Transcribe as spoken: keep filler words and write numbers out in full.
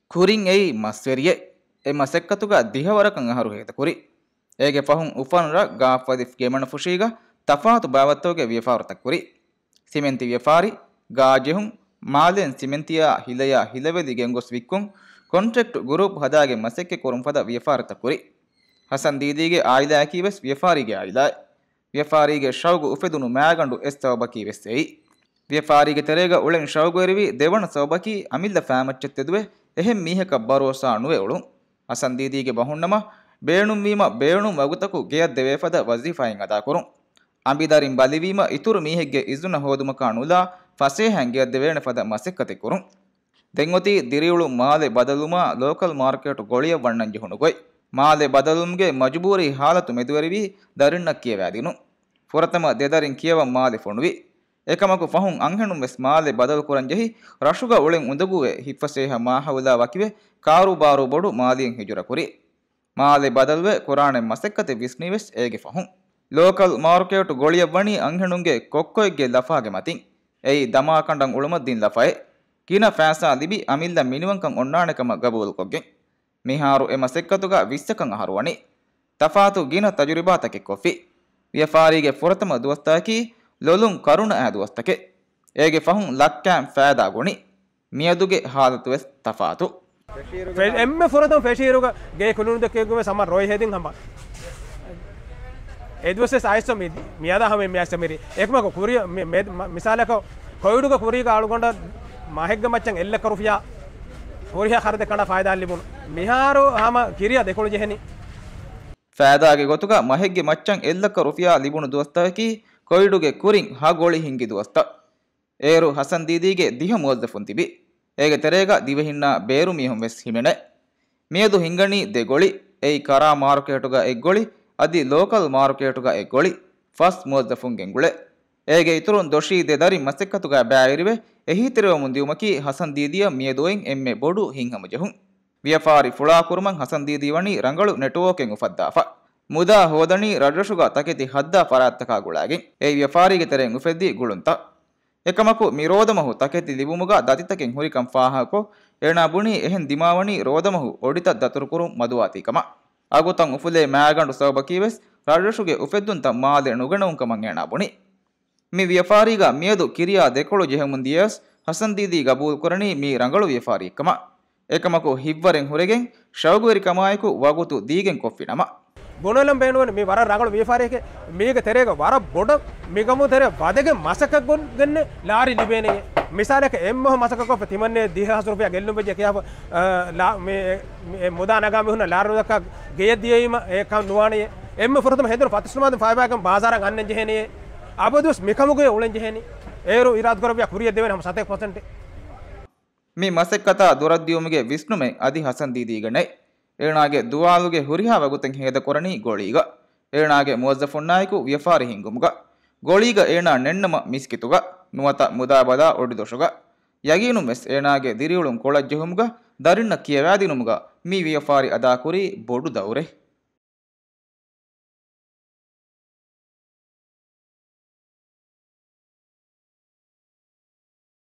ކުރިން އެއީ މަސްވެރިއެއް. އެ މަސައްކަތުގަ ދިހަވަރަކަށް އަހަރު ހޭދަކުރި. އޭގެ ފަހުން އުފަން ރަށް ގާފަދިފް ގެމަނަފުށީގަ ތަފާތު ބާވަތްތަކުގެ ވިޔަފާރުތައް ކުރި. ސިމެންތި ވިޔަފާރި، ގާ ޖެހުން، މާލޭން ސިމެންތިއާ ހިލަޔާ ހިލަވެލި ގެންގޮސް ވިއްކުން، ކޮންޓްރެކްޓް ގުރޫޕް ހަދާގެން މަސައްކަތް ކުރުން ފަދަ ވިޔަފާރިތައް ކުރި. ހަސަން ދީދީގެ އާއިލާއަކީ ވެސް ވިޔަފާރީގެ އާއިލާއެއް. ވިޔަފާރީގެ ޝައުގު އުފެދުނު މައިގަނޑު އެއް ސަބަބަކީ ވެސް އެއީ. ވިޔަފާރީގެ ތެރޭގަ އުޅެން ޝައުގުވެރިވި ދެވަނަ ސަބަބަކީ އަމިއްލަ ފައިމައްޗަށް ތެދުވެ އެހެން މީހަކަށް ބަރޯސާ ނުވެ އުޅުން. ހަސަން ދީދީގެ ބަހުންނަމަ، ބޭނުންވީމަ ބޭނުން ވަގުތަކު ގެޔަށް ދެވޭފަދަ ވަޒީފާއެއް އަދާކުރުން. އަނބިދަރިން ބަލިވީމަ އިތުރު މީހެއްގެ އިޒުނަށް ހޯދުމަކާ ނުލާ ފަސޭހައިން ގެޔަށް ދެވޭނެ ފަދަ މަސައްކަތެއް ކުރުން. ދެން އޮތީ ދިރިއުޅުން މާލެ ބަދަލުވުމާ ލޯކަލް މާރކޭޓު ގޮޅިއަށް ވަންނަން ޖެހުނު ގޮތް. މާލެ ބަދަލުވުމުގެ މަޖުބޫރީ ހާލަތު މެދުވެރިވީ ދަރިންނަށް ކިޔަވާދިނުން. ފުރަތަމަ ދެ ދަރިން ކިޔަވަން މާލެ ފޮނުވި. އެކަމަކު ފަހުން އަންހެނުން ވެސް މާލެ ބަދަލު ކުރަން ޖެހި، ރަށުގަ އުޅެން އުނދަގޫވެ ހިތްފަސޭހަ މާހައުލާ ވަކިވެ، ކާރޫބާރޫ ބޮޑު މާލިއަށް ހިޖުރަ ކުރި. މާލެ ބަދަލުވެ ކުރާނެ މަސައްކަތެއް ވިސްނީ ވެސް އޭގެ ފަހުން. ލޯކަލް މާރކޭޓު ގޮޅިއަށް ވަނީ އަންހެނުންގެ ކޮއްކޮއެއްގެ ލަފާގެ މަތިން. އެއީ ދަމާކަނޑަށް އުޅުމަށް ދިން ލަފައެއް. ގިނަ ފައިސާ ލިބި އަމިއްލަ މިނިވަންކަން އޮންނާނެ ކަމަށް ގަބޫލުކޮށްގެން. މިހާރު އެ މަސައްކަތުގަ ވިއްސަކަށް އަހަރު ވަނީ. ތަފާތު ގިނަ ތަޖުރިބާތަކެއް ކޮށްފި. ވިޔަފާރީގެ ފުރަތަމަ ދުވަސްތަކަކީ ލޮލުން ކަރުނައާ ދުވަސްތަކެއް. އޭގެ ފަހުން ލައްކާން ފައިދާ ގުނި. މިއަދުގެ ހާލަތު ވެސް ތަފާތު. ފެ-، އެންމެ ފުރަތަމަ ފެށިއިރުގަ ގޭ ކުލުނުދެކެގެ ވެސް ހަމަ ރޮއި ހެދިން ހަމަ. އެދުވަސް ވެސް އައިސް މި، މިއަދާ ހަމަ މި އައިސް މިރި. އެކަމަކު ކުރިޔަ މި، މެ-، މަ-، މިސާލަކަށް ކޮވިޑުގަ ކުރީގަ އަޅުގަނޑަށް މަހެއްގެ މައްޗަށް އެއް ލައްކަ ރުފިޔާ ހުރިހާ ޚަރަދެއް ކަނޑާ ފައިދާ ލިބުނު. މިހާރު ހަމަ ކިރިޔާ ދެކޮޅު ޖެހެނީ. ފައިދާގެ ގޮތުގަ މަހެއްގެ މައްޗަށް އެއް ލައްކަ ރުފިޔާ ލިބުނު ދުވަސްތަކަކީ ކޮވިޑުގެ ކުރިން ހަ ގޮޅި ހިންގި ދުވަސްތައް. އޭރު ހަސަން ދީދީގެ ދިހަ މުވައްޒަފުން ތިބި. އޭގެ ތެރޭގަ ދިވެހިންނާ ބޭރު މީހުން ވެސް ހިމެނޭ. މިއަދު ހިންގަނީ ދެ ގޮޅި، އެއީ ކަރާ މާރުކޭޓުގަ އެއް ގޮޅި، އަދި ލޯކަލް މާރުކޭޓުގަ އެއް ގޮޅި، ފަސް މުވައްޒަފުން ގެންގުޅޭ. އޭގެ އިތުރުން ދޮށީ ދެ ދަރިން މަސައްކަތުގަ ބައިވެރިވެ، އެހީތެރިވަމުން ދިއުމަކީ ހަސަން ދީދީއަށް މިއަދު އޮތް އެންމެ ބޮޑު ހިތްހަމަޖެހުން. ވިޔަފާރި ފުޅާކުރުމަށް ހަސަން ދީދީ ވަނީ ރަނގަޅު ނެޓްވޯކެއް އުފައްދާފަ. މުދާ ހޯދަނީ ރަށްރަށުގަ ތަކެތި ހައްދާ ފަރާތްތަކާ ގުޅާގެން. އެއީ ވިޔަފާރީގެ ތެރެއިން އުފެއްދި ގުޅުންތައް. އެކަމަކު މި ރޯދަމަހު ތަކެތި ލިބުމުގަ ދަތިތަކެއް ހުރިކަން ފާހަގަކޮށް، އޭނާ ބުނީ އެހެން ދިމާވަނީ ރޯދަމަހު އޮޑިތައް ދަތުރުކުރުން މަދުވާތީ ކަމަށް. އަގުތައް އުފުލޭ މައިގަނޑު ސަބަބަކީ ވެސް ރަށްރަށުގެ އުފެއްދުންތައް މާލެ ނުގަނެވުން ކަމަށް އޭނާ ބުނި. މި ވިޔަފާރީގަ މިއަދު ކިރިޔާ ދެކޮޅު ޖެހެމުން ދިޔަސް ހަސަން ދީދީ ގަބޫލުކުރަނީ މީ ރަނގަޅު ވިޔަފާރިއެއްކަމަށް. އެކަމަކު ހިތްވަރެއް ހުރެގެން ޝައުގުވެރިކަމާއެކު ވަގުތު ދީގެން ކޮށްފިނަމަ. ބުނެލަން ބޭނުންވަނީ މީ ވަރަށް ރަނގަޅު ވިޔަފާރިއެކޭ. މީގެ ތެރޭގަ ވަރަށް ބޮޑަށް މި ގަމު ތެރޭ ވަދެގެން މަސައްކަތް ގޮންގެން ލާރި ލިބޭނެޔޭ. މިސާލަކަށް އެއްމަހު މަސައްކަތްކޮށްފަ ތިމަންނޭ ދިހަ ހާސް ރުފިޔާ ގެއްލުން ވެއްޖެ ކިޔާފަ، އަ، ލާ-، މި، މި، އެ މުދާ ނަގާ މީހުންނަށް ލާރި ނުދައްކާ ގެޔަށް ދިޔައީމަ އެކަން ނުވާނެޔޭ. އެންމެ ފުރަތަމަ ހެދުނު ފަތިސްނަމާދު ފައިބާގެން ބާޒާރަށް އަންނަން ޖެހޭނެޔޭ. އަބަދުވެސް މިކަމުގައި އުޅެން ޖެހޭނީ. އޭރު އިރާދަކުރެއްވިޔާ ކުރިޔަށް ދެވޭނެ ހަމަ ސަތޭކަ ޕަސެންޓެއް. މި މަސައްކަތާ ދުރަށްދިޔުމުގެ ވިސްނުމެއް އަދި ހަސަން ދީދީގެ ނެތް. އޭނާގެ ދުވާލުގެ ހުރިހާ ވަގުތެއް ހޭދަކުރަނީ ގޮޅީގަ. އޭނާގެ މުވައްޒަފުންނާއެކު ވިޔަފާރި ހިންގުމުގަ. ގޮޅީގަ އޭނާ ނެންނަމަ މިސްކިތުގަ. ނުވަތަ މުދާބަލާ އޮޑިދޮށުގަ. ޔަގީނުން ވެސް އޭނާގެ ދިރިއުޅުން ކޮޅަށްޖެހުމުގަ ދަރިންނަށް ކިޔަވާދިނުމުގަ މި ވިޔަފާރި އަދާކުރީ ބޮޑު ދައުރެއް.